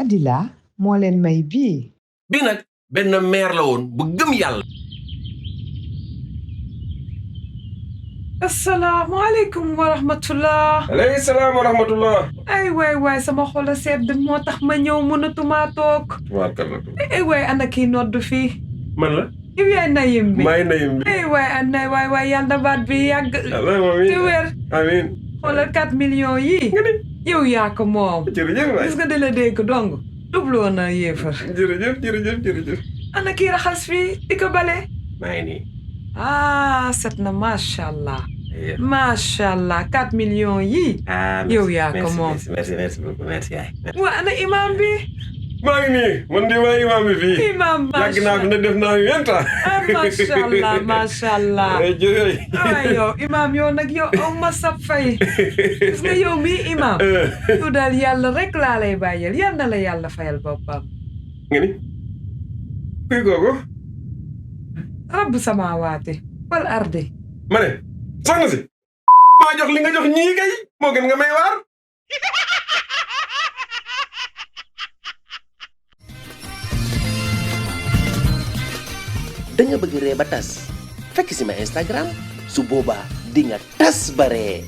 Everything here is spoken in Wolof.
Adila moo leen may bii. bi nag benn mère la woon bu gëm yàlla. asalaamaaleykum wa rahmatullah. aleyhi salaam wa rahmatullah. ay waay sama xol a sedd moo tax ma ñëw mënatuma toog. ay waay ana kii nodd fii. man la. yow yaay nayim bi. maay nayim bi. ay waay ana waay yàlla na baat bi yàgg. te wér. amiin. xoolal 4 millions yii. yow yaa ko moom. jërëjëf waay. gis nga di la dégg dong. dubloo na yéefar. jërëjëf. ana kii raxas fii di ko bale. maa ngi nii. set na macha allah. macha allah 4 millions yii. yow yaa ko moom. merci beaucoup merci yaay. waa ana imam bi. maa ngi nii man de maa imam bi fii. imam yàgg naa fi ne def naa 20 ans. macha allah. waaw yow imam yow nag yow aw ma sab fay. gis nga yow mii imam. yow daal yàlla rek laa lay bàyyal yal na la yàlla fayal boppam. nga ni kuy googu. rabbu samaawaati wal ardi. ma ne soxna si. maa jox li nga jox ñii kay moo gën nga may waar. da nga bëgg ree ba tas fekk si ma Instagram su boobaa di nga Tass Ba Ree